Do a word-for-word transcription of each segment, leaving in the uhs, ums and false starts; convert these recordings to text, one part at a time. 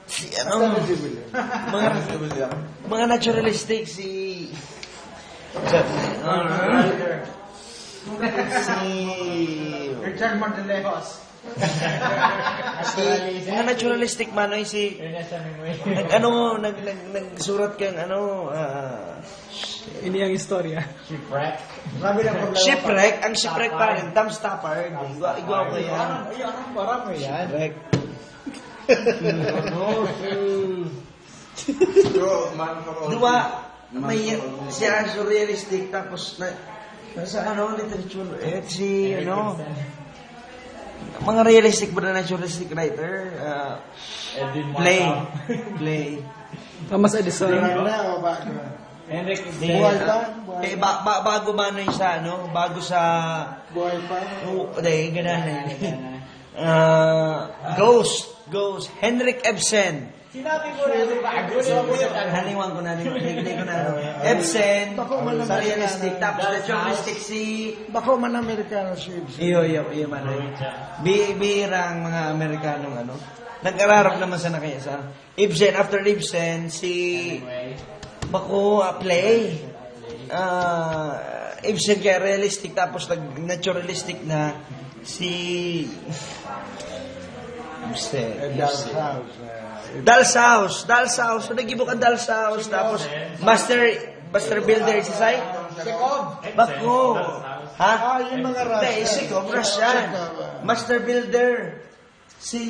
Si ano? Mga, mga naturalistic si... Si... Richard Martelejos. Si... Mga naturalistic, Manoy, si... Nag, ano, nag, nag, nagsurat kang ano, ah, Ini ang istorya. Grabe na problema. Shipwreck. Ang shipwreck pa rin, Tom Stoppard. Igwa, igwa ko yan. Ay, ano, parang mo yan. Shipwreck. Bro, man for all. Duwa, may siya surrealistic, tapos na, sa ano, literature, eh, si, ano, mga realistic ba na naturalistic writer? Ah, play. Play. Thomas Edison. Wala o ba? Hindi. Buhay pa? Buhay Eh, ba, ba, bago ba ano yung sa, ano? Bago sa... Buhay pa? Oo, hindi, ganun eh. Ah, Ghost. Ghost. Henrik Ibsen. Sinabi mo na yung bago. Haliwan ko na, hindi, hindi ko na ano. Ibsen, sa realistic, tapos naturalistic si... Bako man Amerikano si Ibsen. Iyo, iyo, iyo, man. Bi, birang mga Amerikanong ano. Nagkararap naman sa nakaya sa... Ibsen, after Ibsen, si... Bako, ah, play. Ah, Ibsen kaya realistic, tapos nag naturalistic na si... Ibsen, Doll's Ibsen. House. eh. Doll's House, Doll's House. So, nag-ibo ka Doll's House, tapos Master, Master Builder, si Sai? Bako. Ha? Ah, yung mga Russian. Hindi, si Cobra siya. Chekhov, ah. Master Builder. Si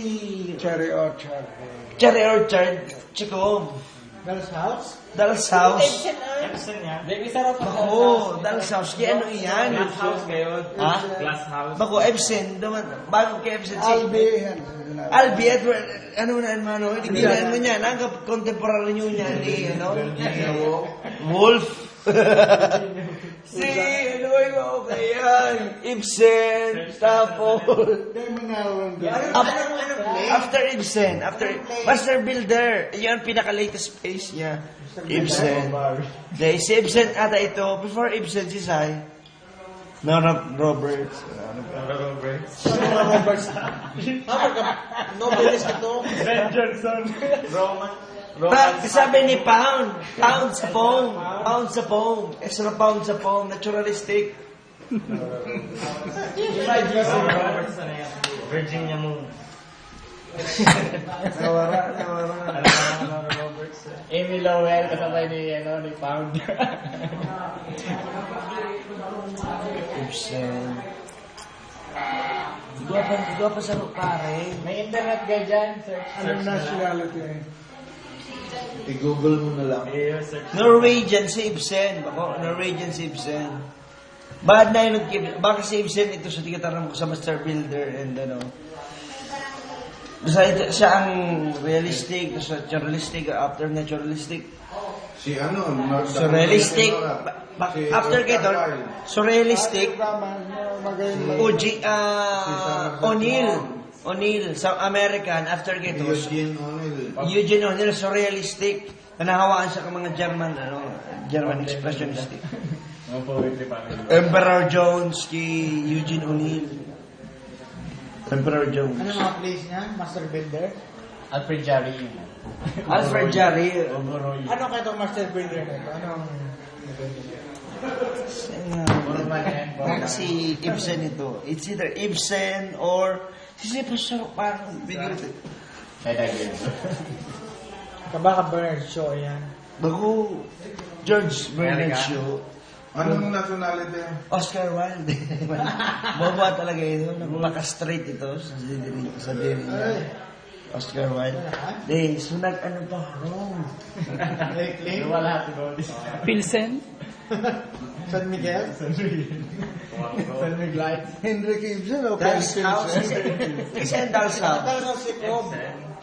Cherry Orchard. eh. Cherry Orchard, Chekhov. Girls House? Doll's House. Hindi, may sarap ako. Oo, Doll's House. Kaya ano iyan? Glass house kayo. Ha? Glass house. Bako, Ibsen. Duman, bago kay Ibsen, si Albi. yan. Albi Edward. Ano na yan, mano? Hindi na ano niya. Ang contemporary niya ni, ano? Wolf. Si, ano yung okay yan? Ibsen, tapos... Hindi, manawan doon. Af- after Ibsen, after Master Builder, yun ang pinaka-latest phase niya. Ibsen. Dahil si Ibsen ata ito, before Ibsen, si Sai. Nora Roberts. Nora Roberts. Nora Roberts. Tama ka. Novelist ito. Ben Johnson. Roman. Pa, sabi ni Pound, Pound sa poem, Pound sa poem, Ezra Pound sa poem, naturalistic. Roberts na yan. Virginia Moon. Nawara, nawara. Amy Lowell, kasabay ni, ano, ni Pound. Ibsen. Gwapo, gwapo sa pare. May internet ka dyan, search. Anong nationality eh? I-google mo na lang. Iyo, search. Norwegian si Ibsen. Bako, Norwegian si Ibsen. Bad na yun, baka si Ibsen ito sa tigataram ko sa Master Builder and ano. Basta ito, siya ang realistic, tapos naturalistic, after naturalistic. Si ano, Mar- Surrealistic. Mar- Ba- ba- si after Oscar kito, Wilde. surrealistic. Drama, no, magaling. O G, ah, O'Neill. O'Neill, sa American, after kito, Eugene O'Neill. Eugene O'Neill, surrealistic. Nanahawaan siya ng mga German, ano, German expressionistic. Mga poetry pa rin. Emperor Jones kay Eugene O'Neill. Emperor Jones. Ano mga place niya? Master Builder? Alfred Jarry yun. Alfred Jarry. Oboroy. Ano kayo itong Master Builder na ito? Anong... Kasi Ibsen ito. It's either Ibsen or si Professor parang bigyan. Kaya dahil. Kabaka Bernard Shaw yan. Bago George Bernard Shaw. Anong nationality? Oscar Wilde. Bobo talaga ito. Napaka-straight ito. Sa diri, sa diri niya. Oscar Wilde. Di, so nag-ano pa? Wrong. Wala lahat, bro. Pilsen? San Miguel? San Miguel. San Miguel. Henrik Ibsen o Doll's Kevin House. Ibsen? Kasi ang Doll's House. Ano si Cobb?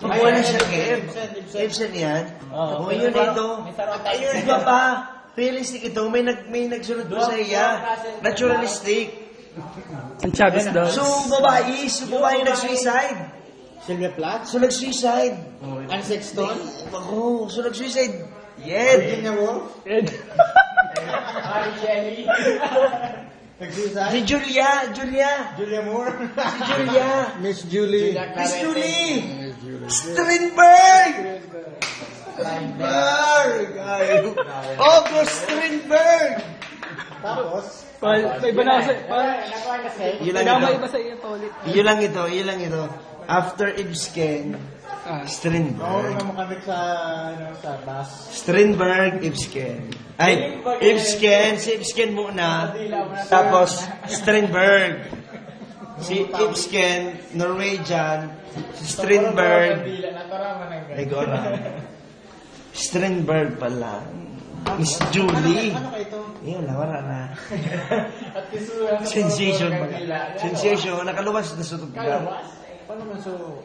Mabuhay na siya, Kev. Ibsen, Ibsen. Ibsen yan. Oo. O, yun ito. May sarap tayo. Iba pa. Realistic ito. May, nag, may nagsunod pa sa iya. Naturalistic. Ang Chavez Dawes. So, babae. So, babae nag-suicide. Sylvia Plath? So, nag-suicide. Anne Sexton? Ako. So, nag-suicide. Yet. Virginia Woolf? Mary Shelley. Si Julia, Julia. Julia Moore. Si Julia. Miss Julie. Miss Julie. Strindberg. Strindberg. Ay. August Strindberg. Tapos? Paul, may iba na kasi. Paul, yun lang ito. May iba sa iyo, Paul. Yun lang ito, yun lang ito. After Ibsken, Strindberg. Oo, naman kami sa, ano, sa bus. Strindberg, Ibsken. Ay, Ibsken, si Ibsken muna. Tapos, Strindberg. Si Ibsken, Norwegian, si Strindberg, Legoran. Strindberg pala. Miss Julie. Ano kayo ito? Yun, nawara na. Sensation pala. Sensation, nakaluwas na sa tugga. Paano man so